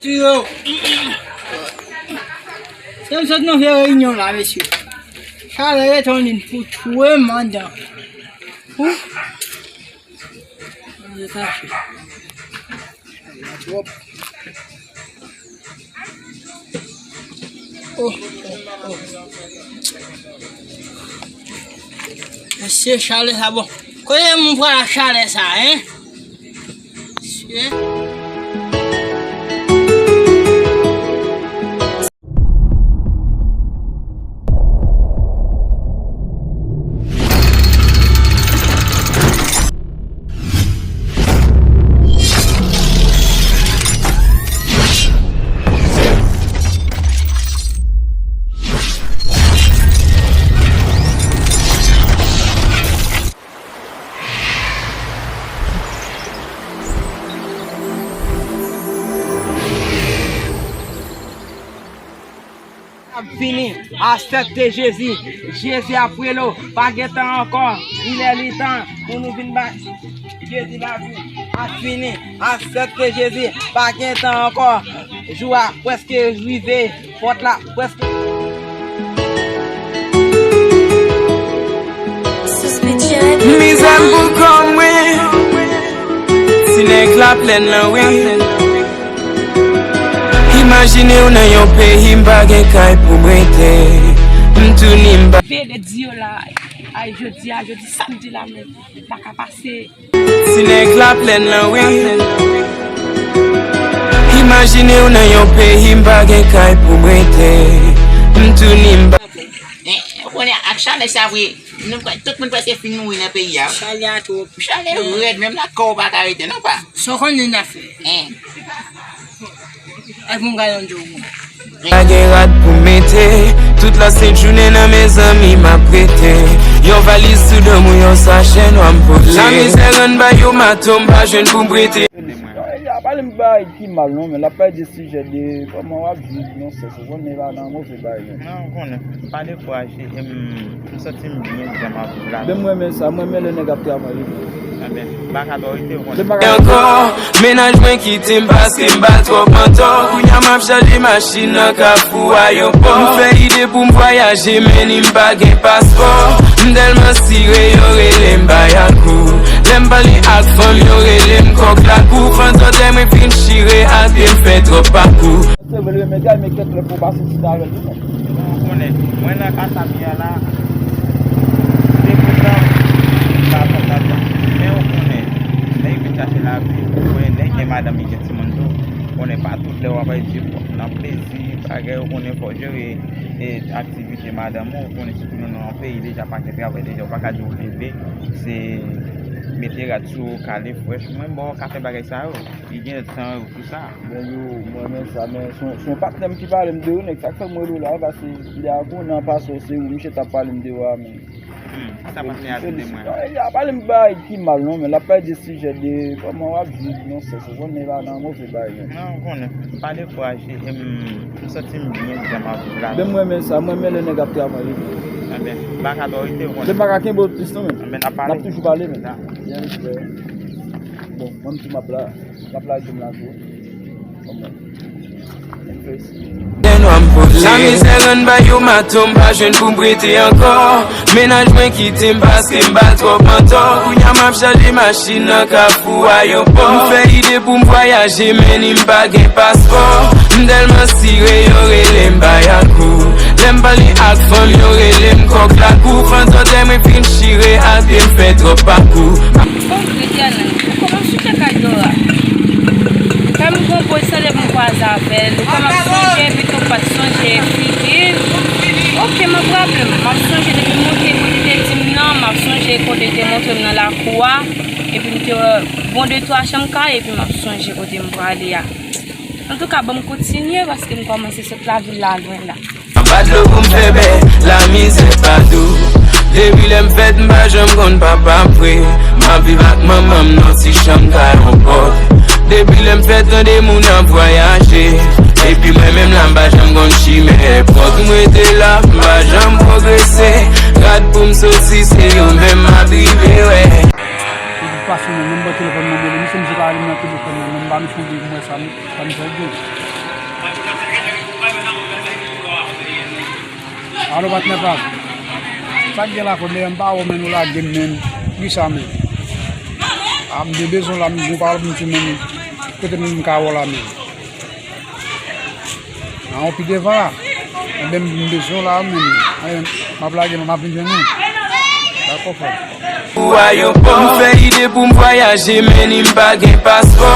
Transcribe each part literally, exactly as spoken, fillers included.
Yo. Se m sot nan fè reyinyon la, mesye. Chalè rete yon liy pou tchwe m anndan. Ou? Manje kache. Chalè twòp. Oh, oh, oh. Mesye, chalè sa bon. Kote moun pran chalè sa, en? Mesye. Ap fini, aksepte Jezi. Jezi ap rele w, pa gen tan ankò. Il est le temps pou nou vin bay Jezi lavi. Ap fini, aksepte Jezi, pa gen tan ankò. Jou a prèske rive, pòt la prèske. Mizè m pou kò mwen. Ti nèg Laplèn lan wi. Imajine w nan yon peyi m pa gen kay pou m rete. M touni m pa. Veye di yo la, ay jodi a, jodi samdi la, men pa ka pase. Ti nèg Laplèn lan wi. Imajine w nan yon peyi m pa gen kay pou m rete. M touni m pa. Eh, ou konnen ak chalè sa vre, nou, tout moun prèske fin mouri nan peyi a. Chalè a twòp. Chalè rèd, menm nan kò w pa ka rete, non, pa. Sa w konnen n a fè. Eh. Ak yon galon dlo. Pa gen rad pou mete, tout la sent jounen nan men zanmi m ap rete. Yon valiz sou do m, yon sachè nwa m pote. Lamizè rann ba yo mato, m pa jwenn pou m prete. Yo, ya pale m bagay ki mal non, men l ap pale de sijè de kòman w ap viv yon sèks, ou konnen la nan move bagay. Non, ou konnen. Pa dekouraje, e m, m santi m byen jan m ap viv la. Ben, m renmen sa, m renmen lè nèg ap travay. Enben, m pa ka otorite, ou konnen. Ankò, mennaj mwen kite m paske m ba l twòp mantò. Kounye a m ap chaje machin nan Kafou Ayewopò. M fè ide pou m vwayaje, men ni m pa gen paspò. M tèlman sire, yo rele m Bayakou. Lè m pale ak fanm, yo rele m kòk lakou. Fantòtè mwen fin chire, achte m fè twòp pakou. Se vre, men gade, men kèk lè pou pase ti avè l tou. Ou konnen, mwen nan ka sa m ye a la, se konsa, m pa konn lajan. Men ou konnen, lè y vin chache lavi, ou konnen, lè y gen madanm, y gen timoun tou. Ou konnen, pa tout lè w ap di nan plezi, bagay, ou konnen, fò w jere, e, aktivite madanm ou, ou konnen, sitou nou nan yon peyi deja pa gen travay, deja ou pa ka di w leve, se mete rad sou ou, kale frèch. Mwen, bon, w ka fè bagay sa yo. Li gen tan pou sa. Bon, yo, mwen renmen sa, men se yon, se yon patnè m ki pale m de ou, nèg, sa k fè m rele w la, paske lè a konnen an pasan se ou, misye t ap pale m de ou a, men. Hmm, sa patnè a di de mwen? Ya pale m bagay ki mal non, men l ap pale de sijè de kòman w ap viv yon sèks, ou konnen la nan move bagay, men. Non, ou konnen, pa dekouraje, e m, m santi m byen jan m ap viv la. Ben, m renmen sa, m renmen lè nèg ap travay. Enben, m pa ka otorite, ou konnen. Ben, m pa ka kenbe w plis non, men. Enben, n ap pale. N ap toujou pale, men. Byen respè. Bon, mwen m di m ap la, m ap lage m la tou. Kòman? Lamizè rann ba yo mato, m pa jwenn pou m prete ankò. Mennaj mwen kite m paske m ba l twòp mantò. Kounye a m ap chaje machin nan Kafou Ayewopò. M fè ide pou m vwayaje, men ni m pa gen paspò. M tèlman sire, yo rele m Bayakou. Lè m pale ak fanm, yo rele m kòk lakou. Fantòtè mwen fin chire, achte m fè twòp pakou. Bon, Etènèl, ou kòmanse chita kay Dora. Kè m gon poz tande m kwaze avè l. Ou kòmanse sonje, epi tou pa t sonje figi l. Oke, m ap raple m. M ap sonje depi m monte kote te di m nan, m ap sonje kote te montre m nan lakou a. Epi m te wè bon de twa chanm kay, epi m ap sonje kote m prale a. Antouka, ban m kontinye, paske m kòmanse sot lavil la lwen la. Anba dlo pou m fè bè, lamizè pa dou. Depi lè m fèt, m pa janm konn papa m vre. M ap viv ak manman m nan ti chanm kay yon pòt. Depi lè m fèt, tande moun ap vwayaje. Epi mwen menm la, m pa janm konn chimen pòt. M rete la, m pa janm pwogrese. Rad pou m soti, se yo menm m ap rive wè. Li di pa sou mwen, menm bò telefòn mwen, mwen, misye, misye pa alin nan telefòn mwen, mwen, m pa misye, mwen, sa, sa, misye, Alo, patnè pa m. Sa k gen la, kòm m pa wè w, men nou lage m, men. Poukisa, men? A, m te bezwen w la, m gon pawòl pou m di w, men kote m ka wè w la, men? Nan yon pi devan la. Ebyen, m bezwen w la, men. Ebyen, m ap lage, m ap vin jwenn ou. Dakò, frè m. Pou ayopò, m fè ide pou m vwayaje, men ni m pa gen paspò.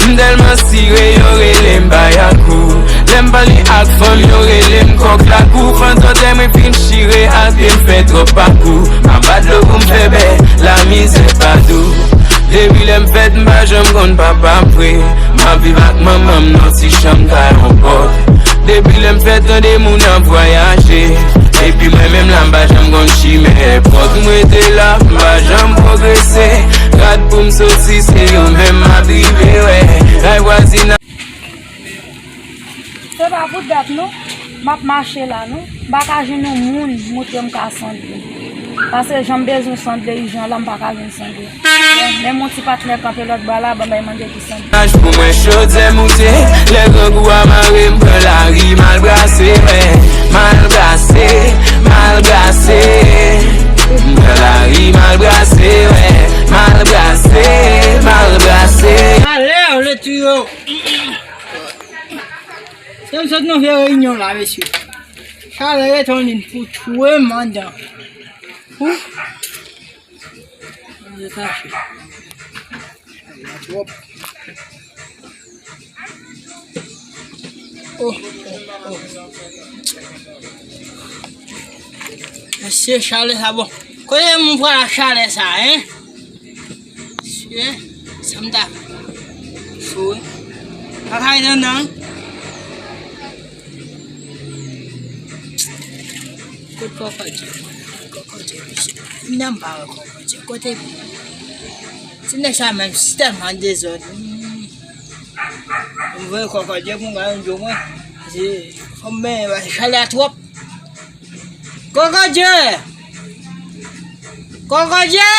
M tèlman sire, yo rele m Bayakou. Lè m pale ak fanm, yo rele m kòk lakou. Fantòtè mwen fin chire, achte m fè twòp pakou. M ap bat dlo pou m fè bè, lamizè pa dou. Depi lè m fèt, m pa janm konn papa m vre. M ap viv ak manman m nan ti chanm kay yon pòt. Depi lè m fèt, tande moun ap vwayaje. Epi mwen menm la, m pa janm konn chimen pòt. M rete la, m pa janm pwogrese. Rad pou m soti, se yo menm m ap rive wè. Kay vwazinaj. Se pa pou dat non, m ap mache la non. M pa ka jwenn yon moun montre m ka sanble. Paske jan m bezwen sanble ijan la, m pa ka jwenn sanble. Bon, menm yon ti patnè kanpe lòt bò la, ban m bay mande ki sanble. Pou mwen chodyè moute, lè grangou a mare m pran lari m al brase, wè. M al brase, m al brase. M pran lari m al brase, wè. M al brase, m al brase. Alè, le trio. Se m sot nan vye reyinyon la, mesye. Chalè rete yon liy pou tchwe m anndan. Ou? Mwen kache. Chalè a twòp. Oh, oh, oh. Mesye, chalè sa bon. Kote moun pral ak chalè sa, en? Mesye, sa m ta fè? Cho, wi. Pa ka ret anndan, wi. Kot kòkòdye? Kòkòdye, mesye. Nan m pa wè kòkòdye. Kote li? Ti nèg sa menm, si tèlman dezòd. Hmm. M voye kòkòdye pou m gade yon djo mwen. Se, fò m benyen, paske chalè a twòp. Kòkòdye! Kòkòdye!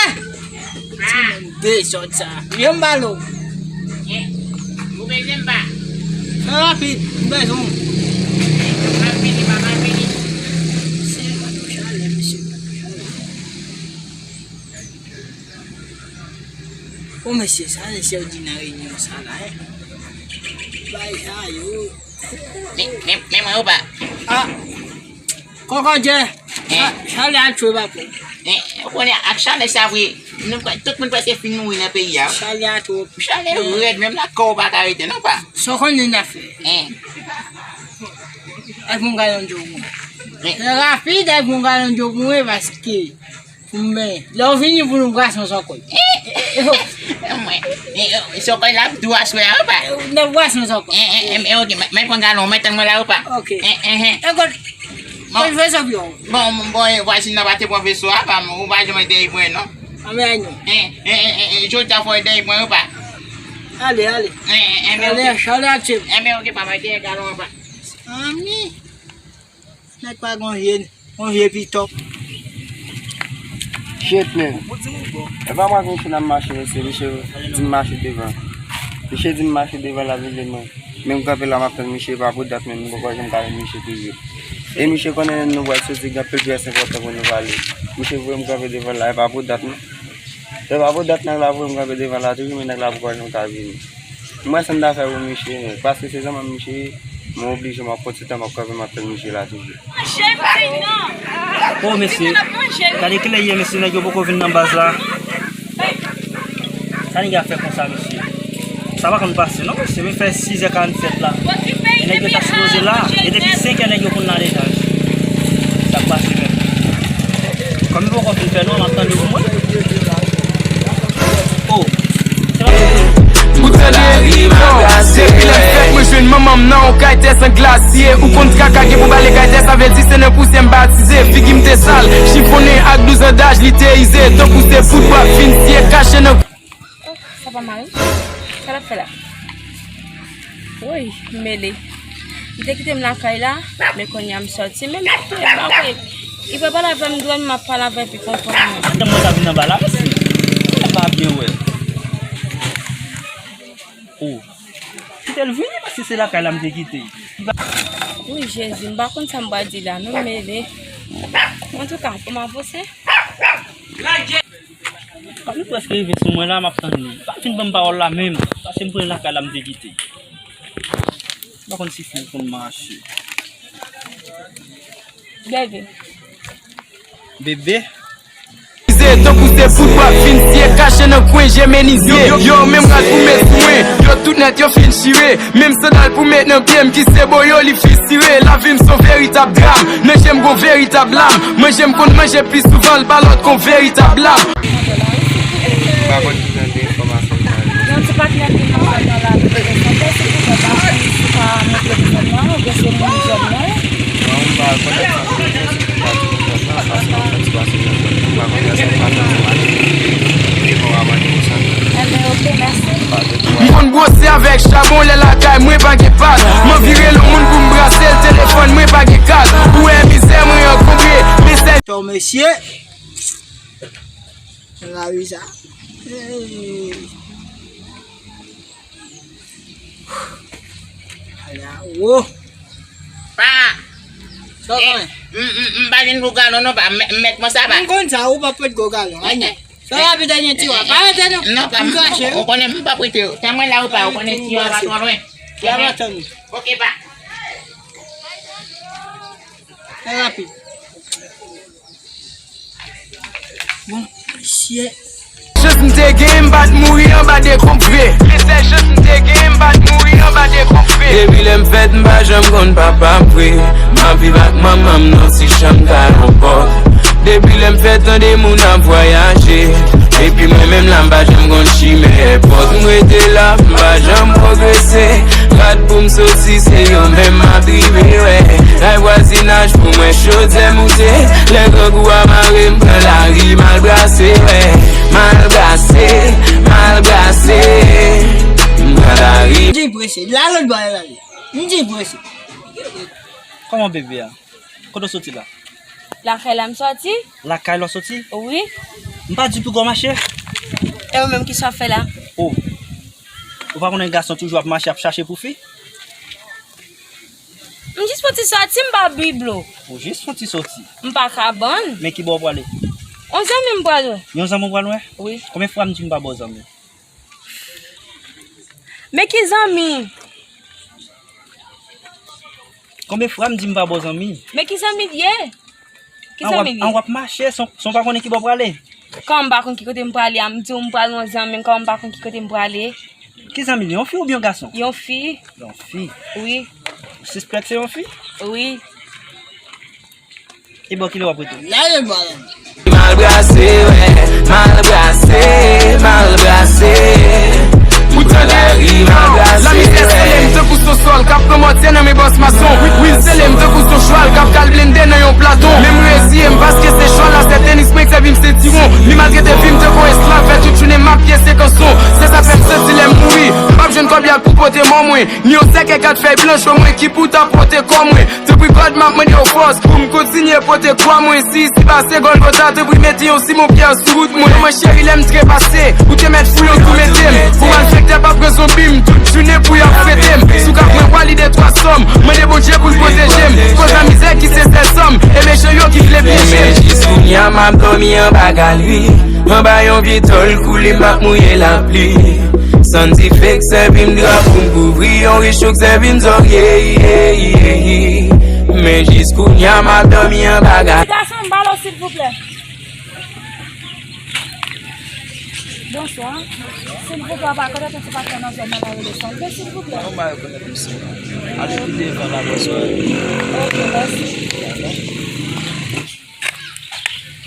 Ti moun dezòd sa. Vye m ba l ou. Eh, ou bezwen m pa? Fè rapid, m bezwen w. M ap vini, m ap vini. Se pa twò chalè, mesye, pa twò chalè. O mesye, sa se sèl di nan reyinyon sa la, en. Bay sa yo. Men, men, men mwen, ou pa. Ah! Kòkòdye! Eh. Cha-, chalè a tchwe, papa. Eh, ou konnen ak chalè sa vre. Nou, tout moun prèske fin mouri nan peyi a. Chalè a twòp. Chalè rèd, menm nan kò ou pa ka rete, non, pa. Sa w konnen n ap fè? Eh. Al pou m gade yon djo pou mwen. Eh. Fè rapid, al pou m gade yon djo pou mwen, paske pou m benyen. Lè w vini pou nou brase yon sòkòy. Mwen, eh, eh, sòkòy la ap dou aswè a, ou pa. N ap brase yon sòkòy. Eh, eh, eh, eh, ok, mwen, mwen pran galon, mwen tann mwen la, ou pa. Ok. Eh, eh, eh. E kot, bon, kot veso pye w? Bon, bon, eh, vwazin nan pa te pran veso a, pa, ou pa janm dèyè mwen, non. Anmèy non. Eh, eh, eh, eh, eh, jodi a fò w dèyè mwen, ou pa. Ale, ale. Eh, eh, eh, men ale, ok. Chalè a tchwe m. Eh, men ok, pa, mwen dèyè galon an, pa. Ami. Nèg pa gon vye, gon vye pitòp. Shit, man. E pa mwen ak misye n ap mache, mesye. Misye di m mache devan. Misye di m mache devan, l ap vin jwenn mwen. Men m kanpe la, m ap tann misye, e pa pou dat, men m poko janm ka jwenn misye toujou. E misye konnen nou pral soti, gen anpil pyès enpòtan pou nou pale. Misye voye m kanpe devan la, e pa pou dat, non. Se pa pou dat nèg la voye m kanpe devan la toujou, men nèg la poko janm ka vini. M wè sa m ta fè pou misye, men paske se zanmi m misye ye, mwen oblije m ap pran ti tan m ap kanpe, m ap tann misye la toujou. O mesye, gade kilè ye mesye, nèg yo poko vin nan baz la. Sa nèg yo ap fè konsa mesye? Sa pa konn pase non mesye, men fè sizè karannsèt la. E nèg yo ta sipoze la, e depi senkè nèg yo konn la deja mesye. Sa k pase menm? Kòm yo poko fin fè non, m ap tande pou mwen. Oh, se pa pou mwen. Ou tande? Yo, depi lè m fèt, mwen jwenn manman m nan yon kay tè san glasye. Ou konn traka gen pou bale kay tè, sa vle di se nan pousyè m batize. Figi m te sal, chifonnen ak douz an daj, li te ize. Tankou se poud w ap fin siye, kache nan. Oh, sa pa mal. Sa l ap fè la? Woy, m mele. Li te kite m lakay la, men kounye a m sòti. Men m ap touye m pa kwe. Li pa pale avè m dwèt, m ap pale avè l pi konprann mwen. Madanm mwen ta vin anba la, mesye. Madanm pa byen wè. Oh. Kite l vini, paske se lakay la m te kite. Wi, Jezi, m pa konn sa m pral di la, non, m mele. Antouka, pou m avanse. Kòm li prèske rive sou mwen la, m ap tann li. Pa fin ban m pawòl la menm, paske m konnen lakay la m te kite. M pa konn si fou konn mache. Bebe. Bebe? Tankou se poud w ap vin siye, kache nan kwen, jemenize. Yo, yo, menm rad pou met sou mwen, yo tout nèt, yo fin chire. Menm sandal pou met nan pye m ki se boyo li fisire. Lavi m se yon veritab dram, nan je m gon veritab lam. Manje m konn manje pi souvan, l pa lòt kon veritab lam. M pa konn ki jan de enfòmasyon m ta jwenn. Yon ti patnè ki nan zòn nan la, nou bezwen sante, silvouplè, pa konn si pa moun zòn nan, oubyen se moun zòn nan. Non, m pa konn sa pou m di, si m ta di moun zòn nan, sa se yon fèt, se pa se moun zòn nan. M pa konn sa, m pa konn sa, m pa konn sa. Ebyen, ok, mèsi. M konn bwose avèk chabon lè lakay mwen pa gen pad. M anvi rele yon moun pou m brase l, telefòn mwen pa gen kat. Ou wè mizè mwen ankonbre, mesaj. Tò mesye. Nan lari sa. Hey. Ala wo. Pa. Sa w konnen? M, m, m pa vin pou galon non, pa. M, m mèt mwen sa, pa. M konn sa, ou pa pot gwo galon. Anyen. Sa rapid, anyen ti wa. Pa rete non. Non, pa. M kache. Ou konnen m pa prete. Tan mwen la ou pa, ou konnen ti wa pa twò lwen. Ti wa pa tann. Ok, pa. Sa rapid. Bon, shit. Chans m te gen, m pa t mouri anba dekonp vre. Men sèl chans m te gen, m pa t mouri anba dekonp vre. Depi lè m fèt, m pa janm konn papa m vre. M ap viv ak manman m nan ti chanm kay yon pòt. Depi lè m fèt, tande moun ap vwayaje. Epi mwen menm la, m pa janm konn chimen èpòt. M rete la, m pa janm pwogrese. Rad pou m soti, se yo menm m ap drive, wè. Kay vwazinaj pou mwen, chodyè moute. Lè grangou a mare m, pran lari, m al brase, wè. M al brase, m al brase. M pran lari. Di prese, la lòt bò a la. M di prese. Kòman bebe a? Kote w soti la? Lakay la m soti. Lakay la w soti? Wi. M pa di pou gwo mache? E ou menm ki sa w ap fè la? O. Ou pa konnen gason toujou ap mache, ap chache pou fi? M jis fon ti soti, m pa biblo. Ou jis fon ti soti? M pa kabann. Men ki bò w prale? On zanmi m pral wè. Yon zanmi w pral wè? Wi. Konbyen fwa m di m pa ba w zanmi? Men ki zanmi? Konbyen fwa m di m pa ba w zanmi? Men ki zanmi l ye? Ki zanmi l ye? An w ap mache san, san w pa konnen ki bò w prale. Kòman m pa konn ki kote m prale a, m di w m pral wè yon zanmi m, kòman m pa konn ki kote m prale? Ki zanmi l ye, yon fi oubyen yon gason? Yon fi. Yon fi? Wi. Ou sispèk se yon fi? Wi. E bò kilè w ap rete? Lale bò la. M al brase, wè, m al brase, m al brase. Ou tande? Lari, m al brase, wè. Lamizè sele m tankou se yon sòl k ap pran mòtye nan men bòs mason. Wi, wi, l sele m tankou se yon chwal k ap kal blende nan yon platon. Men m reziye m paske se chwa la, se tenis mwen k sèvi m sentiwon. Li maltrete vi m tankou esklav, fè tout jounen m ap pyese kanson. Se sa k fè m santi lè m mouri, m p ap jwenn kòb yal pou pote mò mwen. Ni yon sèkèy kat fèy planch, omwen ki pou ta pote kò mwen. Tanpri God, m ap mande w fòs pou m kontinye pote kwa mwen. Si isiba se Gòlgota, tanpri mete yon simon pyè sou wout mwen. Manman cheri, lè m trepase, ou te mèt fouye w tou mete m. Pou malfektè pa pran zonbi m, tout jounen pou y ap fete m. Si w ka pran wa li de twa sòm, mande Bondye pou l pwoteje m. Koz a mizè ki se sèl sòm, e mechan yo ki vle pyeje m. Men jis kounye a, m ap dòmi anba galri. Anba yon vye tòl koule, m ap mouye lapli. Santi fake sèvi m dra pou m kouvri, yon rich ou k sèvi m zòrye. Men jis kounye a, m ap dòmi anba ga- Ti gason, m ba l silvouplè. Bonswa. Silvouplè, pa konèt yon ti patnè nan zòn nan la rele Sandro, silvouplè. Ou pa rekonèt misye. Ale pi devan la, bonswa. Ok, mèsi.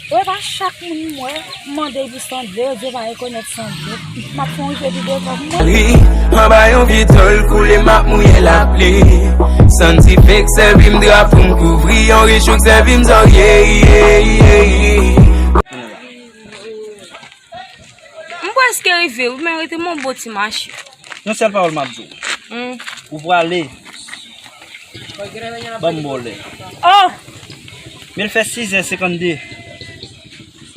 Ou wè pa chak moun m wè, m mande pou Sandro, yo di yo pa rekonèt Sandro. M ap fè yon rive pi devan pou mwen. Ri, anba yon vye tòl koule, m ap mouye lapli. Santi fake sèvi m dra pou m kouvri, yon rich ou k sèvi m zòrye. M prèske rive, wi, men rete m yon bon ti mache. Yon sèl pawòl m ap di w. Hmm. Ou prale. Ban m ba w lè. Oh! Men l fè sizè senkannde.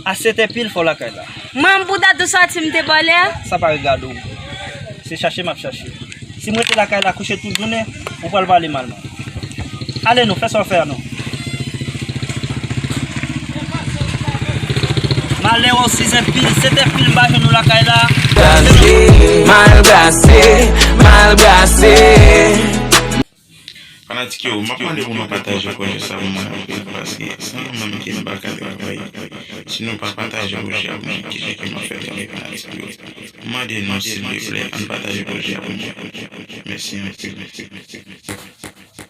A setè pil fò lakay la. Mwen, m pou dat ou sòti, m te ba w lè a? Sa pa regade w. Se chache m ap chache. Si m rete lakay la kouche tout jounen, ou pral pale mal mwen. Ale non, fè sa w fè a non. Alè w sizè pil, sètè pil, m pa jwenn ou lakay la. Mal brase, mal brase. Fanatik yo, m ap mande pou nou pataje pwojè sa pou mwen anpil, paske se yon nonm ke m pa ka travay. Si nou pa pataje pwojè a pou mwen, kijan ke m ap fè travay, fanatik yo? M mande nou silvouplè, ann pataje pwojè a pou mwen. Mèsi anpil.